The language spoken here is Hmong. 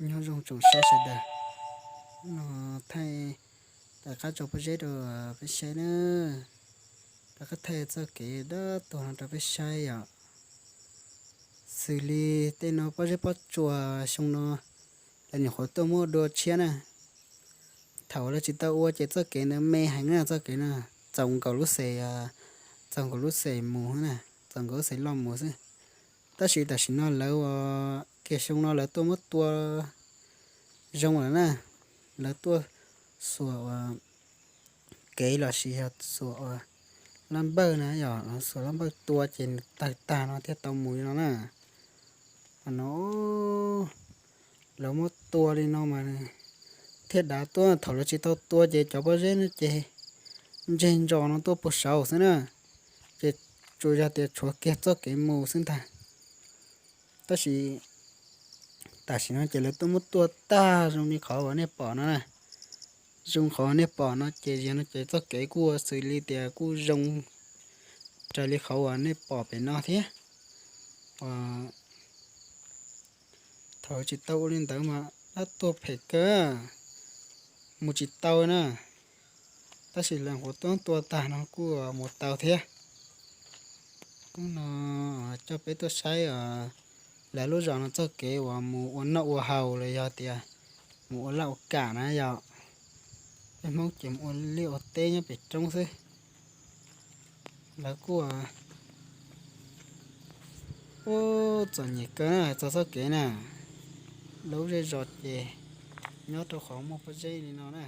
Nyob zoo tsoom saib sawv daws, no thaij rov qab tso pob zeb rau peb saib na. Rov qab thaij txoj kev dab tuag no rau peb saib yom. Xws li tej no pob zeb pob tsuas xyoo no lawv nyuam qhuav tuaj muab dua tshiab na. Thaum lawv tsis tau ua ces txoj kev ntawd me heev na, txoj kev na, txaus nkaus lub xes, txaus nkaus lub xes mus na, txaus nkaus lub xes loj mus xwb. Tab sis tam sim no lawv ua, kiag xyoo no lawv tuaj muab tua zoo lawm na. Lawv tuaj xuas ua kev los sis yog xuas ua lab npawj na, yog xuas lab npawj tua ces nws tawg tag no thiaj tau mus li no na. Qhov no lawv muab tua li no mas thiaj dav tuaj, thaum lawv tsis tau tua ces cov pob zeb no ces ntseg ntsos no tuaj puag saud xwb na, ces tsuas yog tias tshuav kiag txoj kev mus xwb ntag. Tab sis tam sim no ces lawv tuaj muab tua tag zoo li qhov uas nej pom no na. Zoo qhov uas nej pom no ces yog no ces txoj kev kuj xws li tias kuj zoo raws li qhov uas nej pom pem no thiab. Thaum tsis tau ua li ntawd mas dab tuag phem kawg, mus tsis tau na. Tab sis lawv nyuam qhuav tuaj tua tag no kuj mus tau thiab. Hnub no coj peb tuaj saib lawv lub zos no txoj kev uas mus ua noj ua haus los yog tias mus ua laj ua kam na yom. Peb Hmoob ces mus ua liaj ua teb nyob pem roob xwb. Lawv kuj ua txom nyem kawg na txog txoj kev na. Lub zej zos ces nyob rau qhov muaj pob zeb li no na.